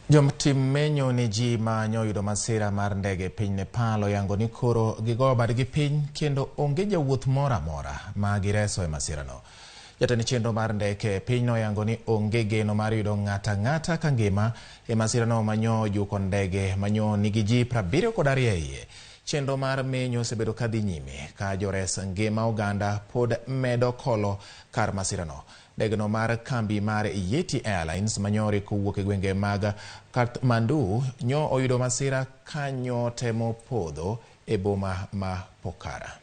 Jotim menyo ne ji ma nyoyudo masira mar ndege e piny Nepal oyango ni koro gigoyo badgi piny kendo onge jawuoth moro amora ma gireso e masirano. Jatend chenro mar ndeke e pinyno oyango ni onge geno mar yudo ng'ato ang'ata ka ngima e masirano manyo juko ndege manyo nigi ji 72 e iye. Chenro mar menyo osebedo ka dhi nyime ka jores ngima oganda pod medo kolo kar masirano. Ndegeno mar kambi mar Yeti Airlines manyori kowuok e gwenge mag Kathmandu nyo oyudo masira kanyo temo podho e boma ma Pokhara.